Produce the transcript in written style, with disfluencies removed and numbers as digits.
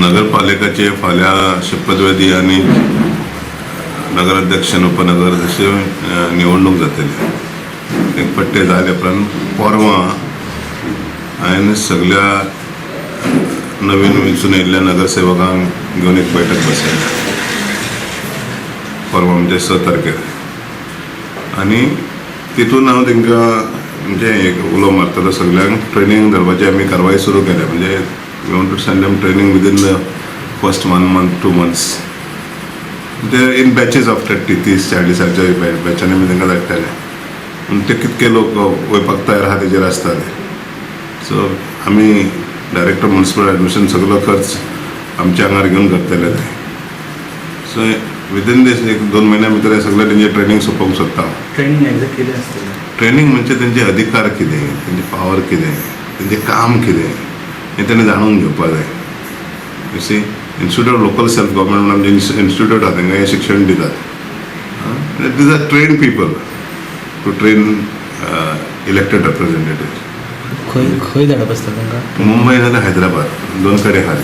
नगरपालिकाचे फाल्यां शपथविधी आनी नगराध्यक्ष आनी उपनगराध्यक्ष निवडणूक जातली. एक पट्टे जाले उपरांत परवां हांवें सगल्या नवीन वेंचून येयल्ल्या नगरसेवकांक घेवन एक बैठक बसयल्या परवां, म्हणजे 6 तारखेर. आनी तितून हांव तांकां म्हणजे एक उलो मारतलो, सगल्यांक ट्रेनींग धरपाची आमी कारवाय सुरू केल्या. म्हणजे we want to send them training within the first one month, 2 months. ते इन बॅचीस ऑफ 30, 30, 40ांच्या बॅचांनी आमी तांकां धाडटले. पूण ते कितके लोक वयपाक तयार आहा तेजेर आसता ते. सो आमी डायरेक्टर म्युनिसिपल एडमिनिस्ट्रेशन सगलो खर्च आमच्या आंगार घेवन करतले ते. सो विदीन दीस एक 2 म्हयन्या भितर हे सगळें तेंचें ट्रेनींग सोंपोवंक सोदता हांव. ट्रेनिंग एक्झॅक्ट कितें आसतलें? ट्रेनींग म्हणजे तेंचे अधिकार कितें, तेंचे पावर कितें, तेंचें काम कितें हें तेणें जाणून घेवपाक जाय. You see, Institute of Local Self Government म्हणून आमचें इन्स्टिट्यूट आहा, तांकां हें शिक्षण दितात. These are trained people to train elected representative. खंय खंय धाडप आसता तांकां? मुंबय नाजाल्यार हैदराबाद, दोन कडेन आहा.